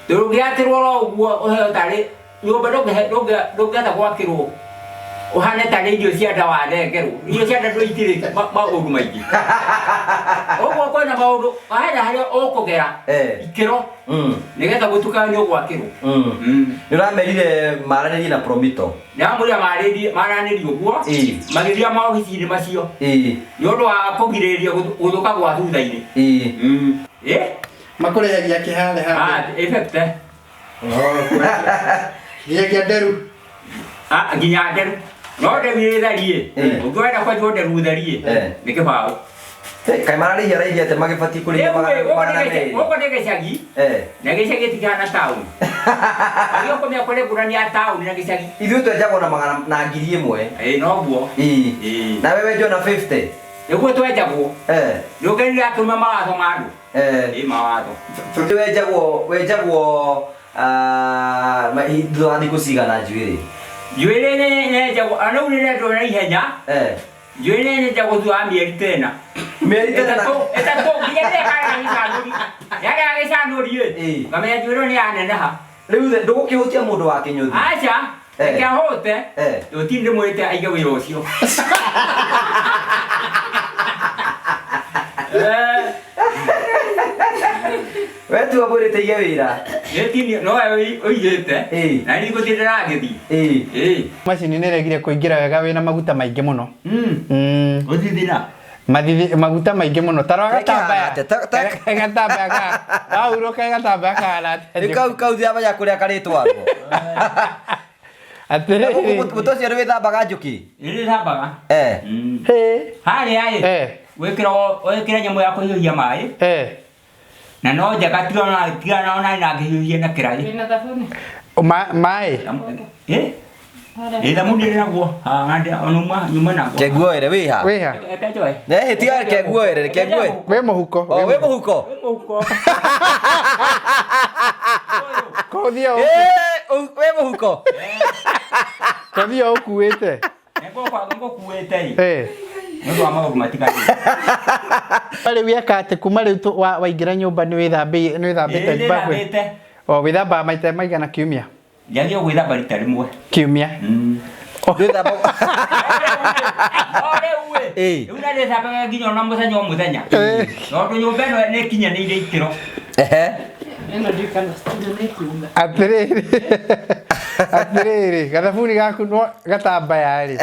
Ndũngĩakĩrwo oro ũguo ũheo tarĩ nyũmba ndũngĩhota gwakĩrwo ũhane tarĩ irio cia nda wanengerwo. Irio cia nda ndũĩ itirĩ maũndũ maingĩ. Ũguo kwĩna maũndũ hena harĩa ũkũgera ikĩro nĩgetha gũtuĩka nĩ ũgwakĩrwo. Nĩ ũramerire maranĩrie na Promito. Ndamwĩra marĩrie maranĩrie ũguo magĩthiĩ maobici-inĩ macio nĩ ũndũ wa kũgirĩrĩria gũthũka gwa thutha-inĩ. Makũrĩhagia kĩharĩ handũ. Ah, effect. Nginyagia nderu. Ah, nginya nderu. No nderu ĩ theriĩ. Ũngĩenda kwenjwo nderu theriĩ nĩ kĩbaũ. Kaĩ mararĩhia raithi atĩa magĩbatiĩ kũrĩhia Rĩu ĩ, gũkũ magana nĩ merĩ? gũkũ nĩ gĩcagi na gĩcagi gĩtikihana taũni. Agĩũka kũmenya kũrĩ ngũrani ya taũni na gĩcagi. Ithuĩ twenjagwo na magana na 1,000. Ĩ noguo. Ĩ. Nawe wenjwo na 50. Nĩguo twenjagwo. Nĩ ũkenire akĩruma mawatho ma andũ. Ĩ mawatho. Tondũ wenjagwo thutha wa thikũ cigana njuĩrĩ? Njuĩrĩ nyenjagwo, ona rĩu nĩrenjwo na ihenya. Njuĩrĩ nyenjagwo thutha wa mĩeri ta ĩna. Mĩeri ta ĩna. Ĩtatũ nginya rĩrĩa ĩkarega gĩcanũri. Yarega gĩcanũri ĩ, ngamenya njuĩrĩ ĩyo nĩyaneneha. Rĩu ndũgũkĩhutia mũndũ wa kĩnyũthi? Aca, reke ahũte, tũtirĩ ndĩmwĩrĩte aige wĩra ũcio. We tiwe mwĩrĩte aige wĩra. Nĩ tini no we ũigĩte na niĩ gũtirĩ ndĩragĩthiĩ. Macini nĩ ĩregire kũingĩra wega wĩna maguta maingĩ mũno. Gũthithina. Mathithi maguta maingĩ mũno. Ta rora Keke gatambaya. hana atĩa? Gatambaya ka. Wahurũka gatambaya kahana atĩa? Rĩu kau kau thiamenya kũrĩa karĩtwarwo. Atĩrĩrĩ. Mũtwe ũcio nĩ wĩthambaga njũkĩ? Nĩ ndĩthambaga. Harĩa ĩ, wĩkĩra nyamũ ya kũhiũhia maĩ. Na no njega tigana ona na ngĩhiũhia na kĩraĩ. Wĩna thabuni? Maĩ? Ĩ thabuni ĩrĩ naguo. Ona nyuma naguo. Kenguoere wĩ ha? Wĩ ha? Reke njoe. Ĩ tiga kenguoere, reke nguoe. Wĩ mũhuko. O wĩ mũhuko. Wĩ mũhuko. Kothia wĩ mũhuko. Kothia ũkuĩte. Ngũkuĩte ĩ. Nĩ ũndũ wa maũndũ matiganĩte. Rĩu eka atĩ kuma rĩu waingĩra nyũmba nĩ wĩthambĩte Ĩ, nĩthambĩte. O wĩthambaga maita maigana kiumia? Njagĩrĩirwo gwĩthamba rita rĩmwe. Kiumia. No rĩu ĩ, rĩu na ndĩthambaga nginya ona mũthenya o mũthenya. Tondũ nyũmba ĩno nĩ ĩkinyanĩire ikĩro. Ĩno ndiũĩ kana studio nĩ ĩkuuma. Atĩrĩrĩ. Atĩrĩrĩ, gathabuni gaku no gatambaya rĩ.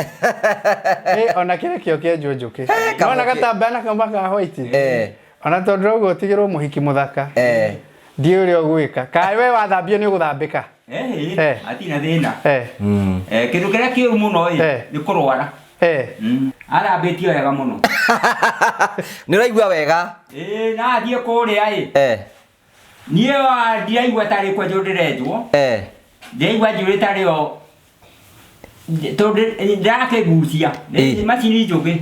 Ĩ ona kĩrĩ kĩo kĩenjwo njũkĩ. Nona gatambaya na kauma ka white. Ona tondũ ũguo ũtigĩrwo mũhiki mũthaka. Ndiũĩ ũrĩa ũgwĩka. Kaĩ we wathambio nĩ ũgũthambĩka? Hatirĩ na thĩna. Kĩndũ kĩrĩa kĩũru mũno ĩ, nĩ kũrwara. Athambĩtio wega mũno. Nĩ ũraigua wega? Ĩ, na athiĩ kũrĩa ĩ. Niĩ ndiraigua tarĩ kwenjwo ndĩrenjwo. Ndiraigua njuĩrĩ tarĩ o tondũ ndĩrakĩgucia. Nĩ macini njũgĩ.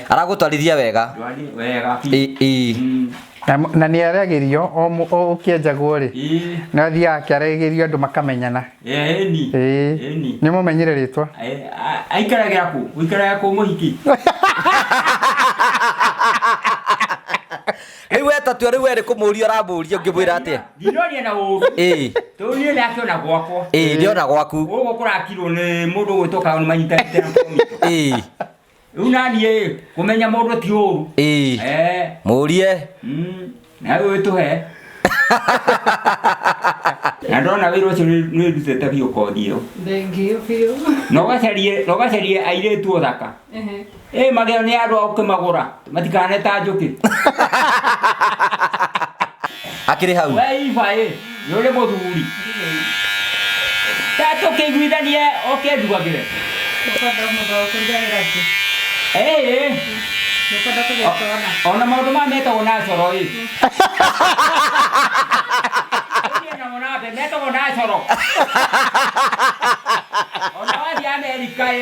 Aragũtwarithia wega. Wega. Na nĩ aragĩrio o ũkĩenjagwo rĩ. Nĩ athiaga akĩaragĩrio andũ makamenyana. Ĩni. Ĩĩ. Nĩ mũmenyire rĩtwa. Aikaragĩra kũ? Ũikaragĩra kũ mũhiki? Rĩu we tatua rĩu we nĩ kũmũria ũramũria ũngĩmwĩra atĩa? Ndinoria na ũru. Tondũ niĩ ndakĩona gwakwa. Ĩ, ndĩona gwaku. Gũkũ kũrakirwo nĩ mũndũ ũgwĩtwo Kaũnĩ manyitanĩte na Promito. Rĩu naniĩ kũmenya mũndũ ti ũru. Mũrie. Na rĩu wĩtũhe. Na ndona wĩra ũcio nĩ wĩrutĩte biũ kothi ĩyo. Thengiũ biũ. Na ũgacarie airĩtu ũthaka. Ĩ mageo nĩ andũ a ũkĩmagũra matikahane ta njũkĩ. Akĩrĩ hau. We Iba ĩ, nĩ ũrĩ mũthuri. Ta tũkĩiguithanie oke ndugagĩre. Ũkwenda mũndũ wa gũkũrugagĩra kĩ? Ĩ. Ũkwenda kũgĩa twana? Ona maũndũ maya metagwo natural ĩ. Metagwo natural. Ona wathiĩ Amerika ĩ,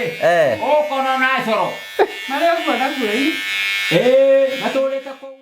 ũkona natural. Marĩa ũguo naguo ĩ. Ĩ, matũrĩte kũu.